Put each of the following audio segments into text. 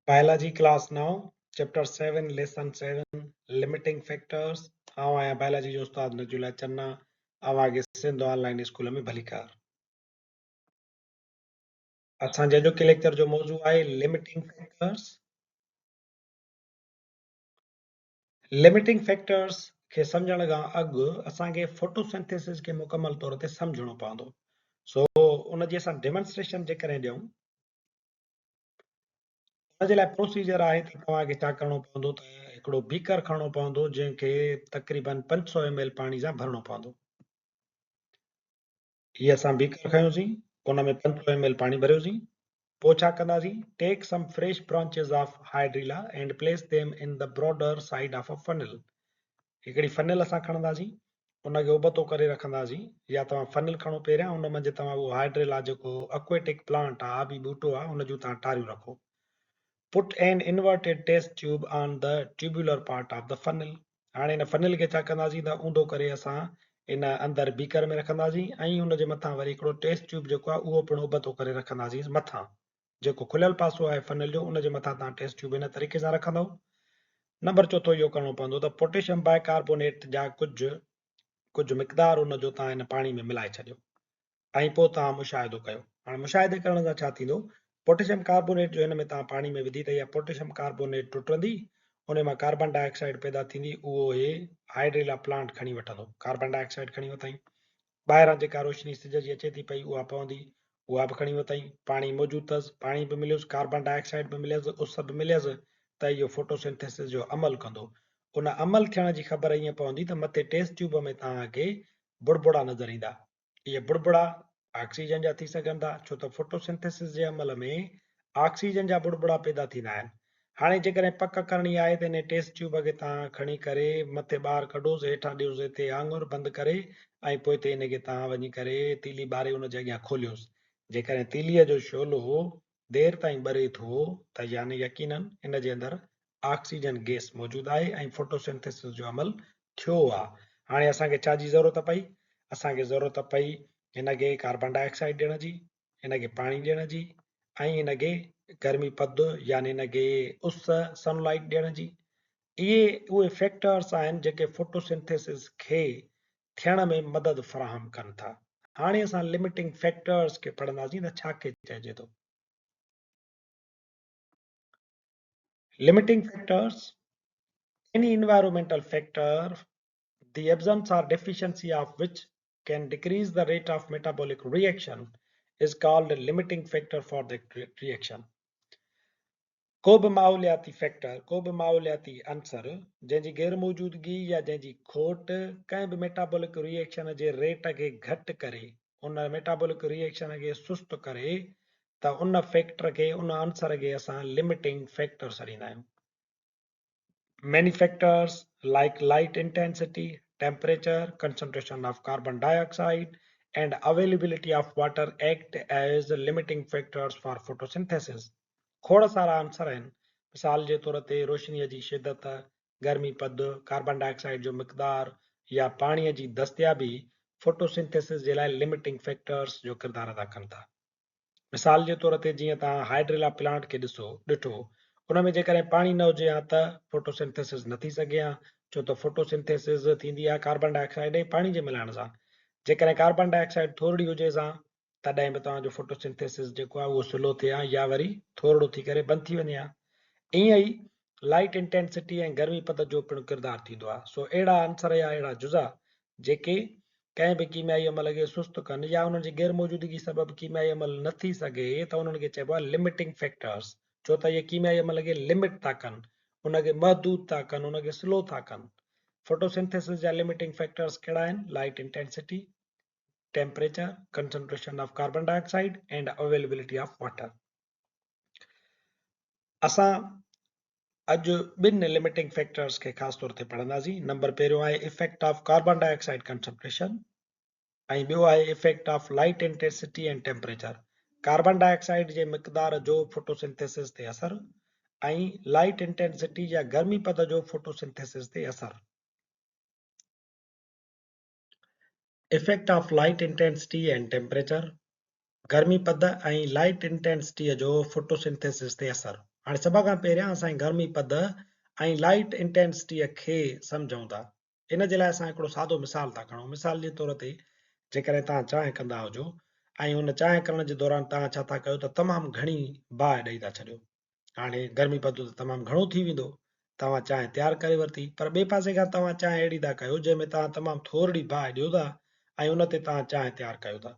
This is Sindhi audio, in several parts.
Biology class 9 chapter 7 lesson 7 limiting factors. آئون آهيان بايولاجي جو استاد نجي الله چنا، اوهان کي سنڌ آن لائين اسڪول ۾ ڀليڪار. اسان جي اڄوڪي ليڪچر جو موضوع آهي لمٽنگ فيڪٽرز. لمٽنگ فيڪٽرز کي سمجهڻ کان اڳ اسان کي فوٽوسنٿيسز کي مڪمل طور تي سمجهڻو پوندو. سو ان جي اسان ڊيمنسٽريشن جيڪڏهن ڏيون، ان جي لاء پروسيجر آهي ته توهان کي ڇا ڪرڻو پوندو ته هڪڙو بيڪر کڻڻو پوندو جنهن کي تقريبن 500 ايم ايل پاڻي سان ڀرڻو پوندو. هي اسان بيڪر کنيوسين، ان ۾ 500 ايم ايل پاڻي ڀريوسين. پوء ڇا ڪنداسين؟ Take some fresh branches of hydrilla and place them in the broader side of a funnel. هڪڙي فنل اسان کڻنداسين، ان کي ابتو ڪري رکنداسين، يا توهان فنل کڻو پهريان، ان منجهه توهان اهو هائڊريلا جيڪو اڪويٽڪ پلانٽ آ، آبي ٻوٽو آ، ان جون توهان ٽاريون رکو. Put an inverted test tube on the tubular part of the funnel. هاڻي ان فنل کي ڇا ڪنداسين ته اونڌو ڪري اسان ان اندر بيڪر ۾ رکنداسين ۽ ان جي مٿان وري هڪڙو ٽيسٽ ٽيوب جيڪو آ اهو پڻ ابتو ڪري رکنداسين مٿان. جيڪو کليل پاسو آهي فنل جو ان جي مٿان توهان ٽيسٽ ٽيوب هن طريقي سان رکندؤ. نمبر چوٿو اهو ڪرڻو پوندو ته پوٽيشيم باء ڪاربونيٽ جا ڪجهه ڪجهه مقدار ان جو توهان هن پاڻي ۾ ملائي ڇڏيو ۽ پوء توهان مشاهدو ڪيو. هاڻي مشاهدي ڪرڻ سان ڇا ٿيندو؟ پوٽيشيم ڪاربونيٽ جو هن ۾ توهان پاڻي ۾ وڌي ته اها پوٽيشيم ڪاربونيٽ ٽٽندي، ان مان ڪاربان ڊاء آڪسائيڊ پيدا ٿيندي، اهو هي هائڊريلا پلانٽ کڻي وٺندو، ڪاربان ڊاء آڪسائيڊ کڻي ورتائين. ٻاهران جيڪا روشني سج جي اچي ٿي پئي اها پوندي، اها به کڻي ورتائين. پاڻي موجود اٿس، پاڻي به مليس، ڪاربان ڊاء آڪسائيڊ به مليس، اس به مليس ته اهو فوٽوسنٿيسز جو عمل ڪندو. ان عمل ٿيڻ جي خبر ائين پوندي ته مٿي ٽيسٽ ٽيوب ۾ توهان کي بڙبڙا نظر ايندا. اهي بڙبڙا آڪسيجن جا ٿي سگهن ٿا، ڇو ته فوٽوسنٿيسز جي عمل ۾ آڪسيجن جا بڙبڙا پيدا ٿيندا آهن. هاڻي جيڪڏهن پڪ ڪرڻي آهي ته انهي ٽيسٽ ٽيوب کي توهان کڻي ڪري مٿي ٻاهر ڪڍوس، هيٺان ڏيوس هتي آڱر بند ڪري ۽ پوئتي انهي کي توهان وڃي ڪري تيلي ٻاري ان جي اڳيان کوليوس. جيڪڏهن تيليء جو شعلو دير تائين ٻري ٿو ته يعني يقينن ان جي اندر آڪسيجن گئس موجود آهي ۽ فوٽوسنٿيسز جو عمل ٿيو آ. هاڻي اسان کي ڇا جي ضرورت پئي؟ اسان کي ضرورت پئي هن کي ڪاربان ڊاء آڪسائيڊ ڏيڻ جي. هن کي پاڻي ڏيڻ جي ۽ هن کي گرمي پد يعني هن کي اس سن لائيٽ ڏيڻ جي. اهي اهي فيڪٽرس آهن جيڪي فوٽوسنٿيسز کي ٿيڻ ۾ مدد فراهم ڪن ٿا. هاڻي اسان لمٽنگ فيڪٽرس کي پڙهنداسين ته ڇا کي چئجي ٿو. Limiting factors, any environmental factor the absence or deficiency of which can decrease the rate of metabolic reaction is called a limiting factor for the reaction. ڪو به ماحولياتي فيڪٽر، ڪو به ماحولياتي عنصر جنهن جي غير موجودگي يا جنهن جي کوٽ ڪنهن به ميٽابولڪ ري ايڪشن جي ريٽ کي گهٽ ڪري، ان ميٽابولڪ ري ايڪشن کي سست ڪري ته ان فيڪٽر کي، ان عنصر کي اسان لمٽنگ فيڪٽر سڏيندا آهيون. Many factors like light intensity, temperature, concentration of carbon dioxide and availability of water act as limiting factors for photosynthesis. کوڙ سارا عنصر آهن، مثال جي طور تي روشنيء جي شدت، گرمي پد، ڪاربان ڊاء آڪسائيڊ جو مقدار يا پاڻيء جي دستيابي فوٽوسنٿيسز جي لاء لمٽنگ فيڪٽرز جو ڪردار ادا ڪن ٿا. مثال جي طور تي جيئن توهان هائڊريلا پلانٽ کي ڏسو، ڏٺو، ان ۾ جيڪڏهن پاڻي نه هجي ها ته فوٽوسنٿيسز نه ٿي سگهي ها، ڇو ته فوٽوسنٿيسز ٿيندي آهي ڪاربان ڊاء آڪسائيڊ ۽ پاڻي جي ملائڻ سان. جيڪڏهن ڪاربان ڊاء آڪسائيڊ ٿورڙي هجيس ها تڏهن به توهان جو فوٽوسنٿيسز جيڪو آهي اهو سلو ٿئي ها يا وري ٿورڙو ٿي ڪري بند ٿي وڃي ها. ائين ئي لائيٽ انٽينسٽي ۽ گرمي پد جو پڻ ڪردار ٿيندو آهي. سو اهڙا عنصر يا اهڙا جزا جيڪي ڪنهن به ڪيميائي عمل کي سست ڪن يا انهن جي غير موجودگي سبب ڪيميائي عمل نه ٿي سگهي ته انهن کي چئبو آهي لمٽنگ فيڪٽرز، ڇو ته اهي ڪيميائي عمل کي لمٽ ٿا ڪن، ان کي محدود ٿا ڪن، ان کي سلو ٿا ڪن. فوٽوسنٿيسز جا لمٽنگ فيڪٽرز ڪهڙا آهن؟ Light intensity, temperature, concentration of carbon dioxide and availability of water. اسان اڄ ٻن لمٽنگ فيڪٽرز کي خاص طور تي پڙهنداسين. نمبر پهريون آهي effect of carbon dioxide concentration ۽ ٻيو آهي effect of light intensity and temperature. Carbon dioxide جي مقدار جو فوٽوسنٿيسز تي اثر ۽ لائٽ انٽينسٽي يا گرمي پد جو فوٽوسنٿيسز تي اثر. Effect of light intensity and temperature, گرمي پد ۽ لائٽ انٽينسٽيء جو فوٽوسنٿيسز تي اثر. هاڻي سڀ کان پهريان اسان گرمي پد ۽ لائيٽ انٽينسٽيء کي سمجهون ٿا. ان جي لاء اسان هڪڙو سادو مثال ٿا کڻون. مثال جي طور تي جيڪڏهن توهان چانهه ڪندا هجو ۽ ان چانهه ڪرڻ جي دوران توهان ڇا ٿا ڪيو ته تمام گهڻي باهه ڏئي ٿا ڇڏيو. هاڻي گرمي پد ته تمام گهڻو ٿي ويندو. توهان چانهه تيار ڪري ورتي پر ٻئي پاسي کان توهان چانهه اهڙي ٿا ڪيو جنهن ۾ توهان تمام ٿورڙي باهه ڏيو ٿا ۽ ان تي توهان چانهه تيار ڪيو ٿا.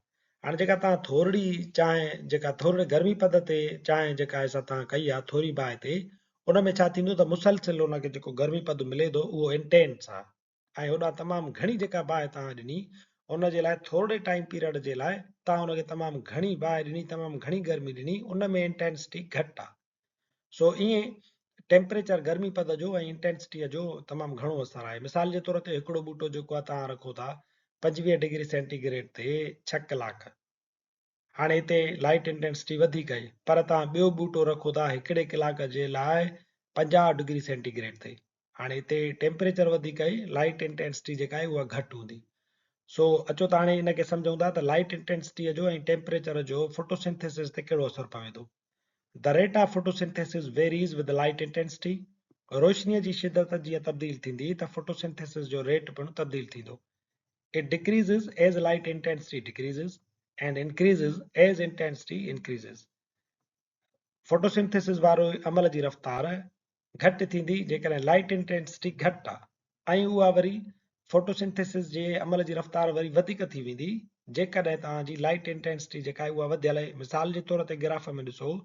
هاڻي جيڪا توهان ٿورڙي چانهه جيڪا ٿورڙي گرمي پد تي چانهه جيڪا آهي سا توهان ڪئي آهي ٿوري باهه تي ان ۾ ڇا ٿيندو ته مسلسل ان کي جيڪو گرمي پد ملي ٿو اهو انٽينس آهي. ۽ هوڏانهن تمام گهڻي جيڪا باهه توهان ڏني ان جي لاء ٿورڙي ٽائيم پيريڊ جي لاء توهان ان کي تمام گهڻي باهه ڏني تمام گهڻي گرمي ڏني ان ۾ انٽينسٽي گهٽ آ سو ائين ٽيمپريچر گرمي پد جو ۽ انٽينسٽيء جو تمام گهڻو اثر آهي مثال جي طور تي هڪڙو ٻوٽو جيڪو آ توهان رکو ٿا 25 ڊگري سينٽي گريڊ تي 6 ڪلاڪ هاڻي هتي لائيٽ انٽينسٽي وڌيڪ آهي پر توهان ٻيو ٻوٽو رکو ٿا هڪڙي ڪلاڪ جي لاء 50 ڊگري سينٽي گريڊ تي هاڻي هتي ٽيمپريچر وڌيڪ آهي لائيٽ انٽينسٽي جيڪا آهي اها گهٽ هوندي سو اچو ته هاڻي ان کي سمجهون ٿا ته لائيٽ انٽينسٽي جو ۽ ٽيمپريچر جو فوٽوسنٿيسز تي ڪهڙو اثر پوي ٿو The rate of photosynthesis varies with light intensity. روشنيء جي شدت جيئن تبديل ٿيندي ته فوٽوسنٿيسز جو ريٽ پڻ تبديل ٿيندو. It decreases as light intensity decreases and increases as intensity increases. Photosynthesis وارو عمل جي رفتار گهٽ ٿيندي جيڪڏهن لائيٽ انٽينسٽي گهٽ آ ۽ اها وري فوٽوسنٿيسز جي عمل جي رفتار وري وڌيڪ ٿي ويندي جيڪڏهن توهان جي لائيٽ انٽينسٽي جيڪا آهي اها وڌيل آهي مثال جي طور تي گراف ۾ ڏسو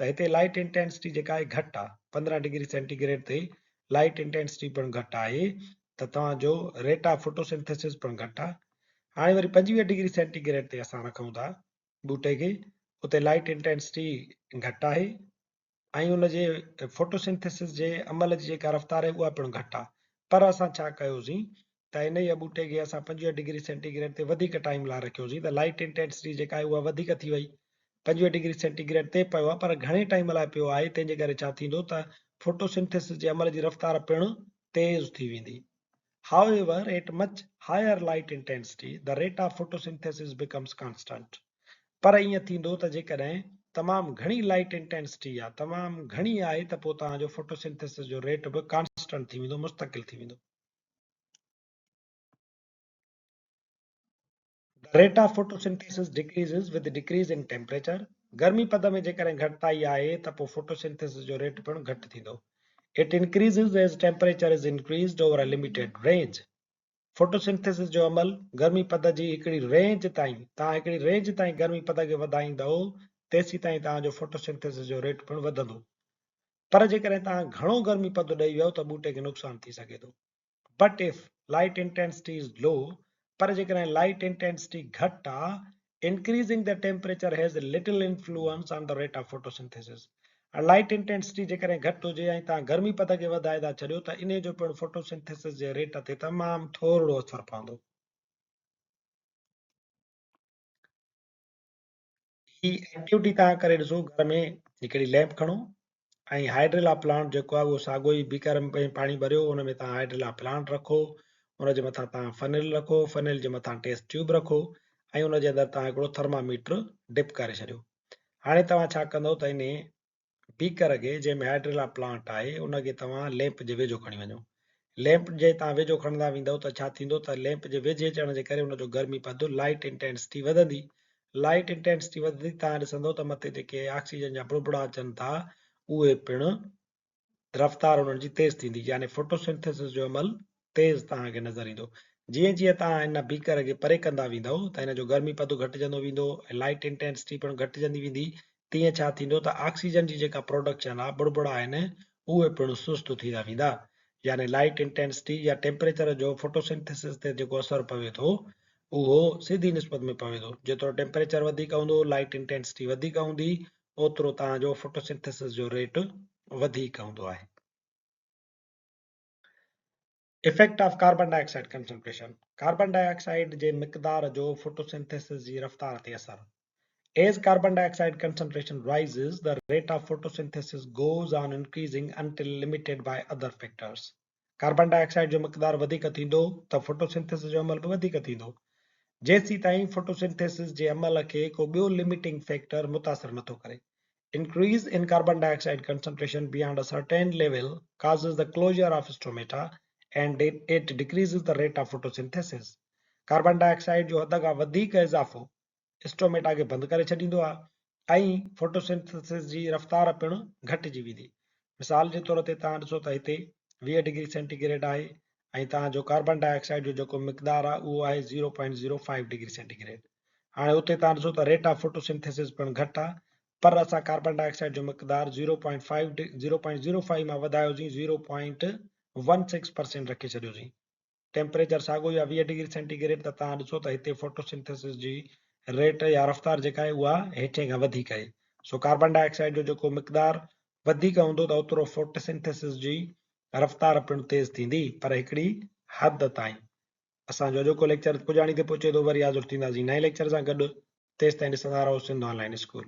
ته هتي لائيٽ انٽينسٽي جيڪا آهي گهٽ آ 15 ڊگري سينٽي گريڊ تي لائيٽ انٽينسٽي پڻ گهٽ آهي ته توهان جو ريٽ آف فوٽوسنٿيسز پڻ گهٽ آ هاڻي وري 25 ڊگري سينٽي گريڊ تي اسان رکون ٿا ٻوٽي کي اتي لائيٽ انٽينسٽي گهٽ آهي ۽ ان جي فوٽوسنٿيسز جي عمل جي جيڪا رفتار آهي اها پڻ گهٽ آهي پر اسان ڇا ڪيوسين ته انهيء ٻوٽي کي اسان 25 ڊگري سينٽي گريڊ تي وڌيڪ ٽائيم لاء رکيوسين ته لائيٽ انٽينسٽي جيڪا آهي اها وڌيڪ ٿي وئي 25 ڊگري سينٽي گريڊ تي پيو آهي پر گهڻي ٽائيم لاء پيو آهي تنهن جي ڪري ڇا ٿيندو ته فوٽوسنٿيسز جي عمل جي رفتار پڻ تيز ٿي ويندي. However, at much higher light intensity, the rate of photosynthesis becomes constant. پر ائين ٿيندو ته جيڪڏهن تمام گهڻي لائيٽ انٽينسٽي يا تمام گهڻي آهي ته پوء توهان جو فوٽوسنٿيسز جو ريٽ به ڪانسٽنٽ ٿي ويندو، مستقل ٿي ويندو. The rate of photosynthesis decreases with decrease in temperature. گرمي پد ۾ جيڪڏهن گهٽتائي آهي ته پوء فوٽوسنٿيسز جو ريٽ پڻ گهٽ ٿيندو. It increases as temperature is increased over a limited range. Photosynthesis جو عمل گرمي پد جي هڪڙي رينج تائين، توهان هڪڙي رينج تائين گرمي پد کي وڌائيندؤ تيسيتائين توهان جو فوٽوسنٿيسز جو ريٽ پڻ وڌندو. پر جيڪڏهن توهان گهڻو گرمي پد ڏئي ويو ته ٻوٽي کي نقصان ٿي سگهي ٿو. But if light intensity is low, پر جيڪڏهن لائيٽ انٽينسٽي گهٽ آ، increasing the temperature has little influence on the rate of photosynthesis. هاڻ لائيٽ انٽينسٽي جيڪڏهن گهٽ هجي ۽ توهان گرمي پد کي وڌائي ٿا ڇڏيو ته انهي جو پڻ فوٽوسنٿيسز جي ريٽ تي تمام ٿورڙو اثر پوندو. هي ايڪٽيوٽي توهان ڪري ڏسو گهر ۾ هڪڙي ليمپ کڻو ۽ هائيڊريلا پلانٽ جيڪو آهي اهو ساڳو ئي بيڪر ۾ پاڻي ڀريو ان ۾ توهان هائيڊريلا پلانٽ رکو ان جي مٿان توهان فنل رکو فنل جي مٿان ٽيسٽ ٽيوب رکو ۽ ان جي اندر توهان هڪڙو ٿرماميٽر ڊپ ڪري ڇڏيو هاڻي توهان ڇا ڪندو ته انهي بيڪر کي جنهن ۾ هائيڊريلا پلانٽ آهي ان کي توهان ليمپ جي ويجهو کڻي وڃو. ليمپ جي توهان ويجهو کڻندا ويندؤ ته ڇا ٿيندو ته ليمپ جي ويجهي اچڻ جي ڪري ان جو گرمي پد، لائيٽ انٽينسٽي، وڌندي. لائيٽ انٽينسٽي وڌندي توهان ڏسندؤ ته مٿي جيڪي آڪسيجن جا بڙبڙا اچن ٿا اهي پڻ رفتار انهن جي تيز ٿيندي يعني فوٽوسنٿيسز جو عمل تيز توهان کي نظر ايندو. جيئن جيئن توهان ان بيڪر کي پري ڪندا ويندؤ ته ان جو گرمي پد گهٽجندو ويندو ۽ لائيٽ انٽينسٽي پڻ گهٽجندي ويندي تيئن ڇا ٿيندو ته آڪسيجن جي جيڪا پروڊڪشن آ، بڙبڙا آهن، اهي پڻ سست ٿيندا ويندا. يعني لائيٽ انٽينسٽي يا ٽيمپريچر جو فوٽوسنٿيسز تي جيڪو اثر پوي ٿو اهو سڌي نسبت ۾ پوي ٿو. جيترو ٽيمپريچر وڌيڪ هوندو لائيٽ انٽينسٽي وڌيڪ هوندي اوترو توهان جو فوٽوسنٿيسز جو ريٽ وڌيڪ هوندو آهي. Effect of carbon dioxide concentration, carbon dioxide جي مقدار جو فوٽوسنٿيسز جي رفتار تي اثر. As carbon dioxide concentration rises, the rate of photosynthesis goes on increasing until limited by other factors. Carbon dioxide جو مقدار وڌيڪ ٿيندو ته فوٽوسنٿيسز جو عمل به وڌيڪ ٿيندو. جيسيتائين فوٽوسنٿيسز جي عمل کي ڪو ٻيو لميٽنگ فيڪٽر متاثر نٿو ڪري. Increase in carbon dioxide concentration beyond a certain level causes the closure of stomata and it decreases the rate of photosynthesis. Carbon dioxide جو حد کان وڌيڪ اضافو اسٽوميٽا کي بند ڪري ڇڏيندو آهي ۽ فوٽوسنٿيسس جي رفتار پڻ گهٽجي ويندي. مثال جي طور تي توهان ڏسو ته هتي 20 ڊگري سينٽي گريڊ آهي ۽ توهان جو ڪاربان ڊاء آڪسائيڊ جو جيڪو مقدار آهي اهو آهي 0.05 ڊگري سينٽي گريڊ. هاڻي اتي توهان ڏسو ته ريٽ آف فوٽوسنٿيسز پڻ گهٽ آهي پر اسان ڪاربان ڊاء آڪسائيڊ جو مقدار 0.5 0.05 مان وڌايوسين 0.16% رکي ڇڏيوسين ٽيمپريچر ساڳيو ئي آهي 20 ڊگري سينٽي گريڊ ته توهان ڏسو ته هتي فوٽوسنٿيسز جي ريٽ يا رفتار جيڪا آهي اها هيٺين کان وڌيڪ آهي سو ڪاربان ڊاء آڪسائيڊ جو جيڪو مقدار وڌيڪ هوندو ته اوترو فوٽوسنٿيسز جي رفتار پڻ تيز ٿيندي پر هڪڙي حد تائين. اسان جو اڄوڪو ليڪچر پڄاڻي تي پهچي ٿو وري حاضر ٿينداسين نئين ليڪچر سان گڏ تيستائين ڏسندا رهو سنڌ آن لائين اسڪول.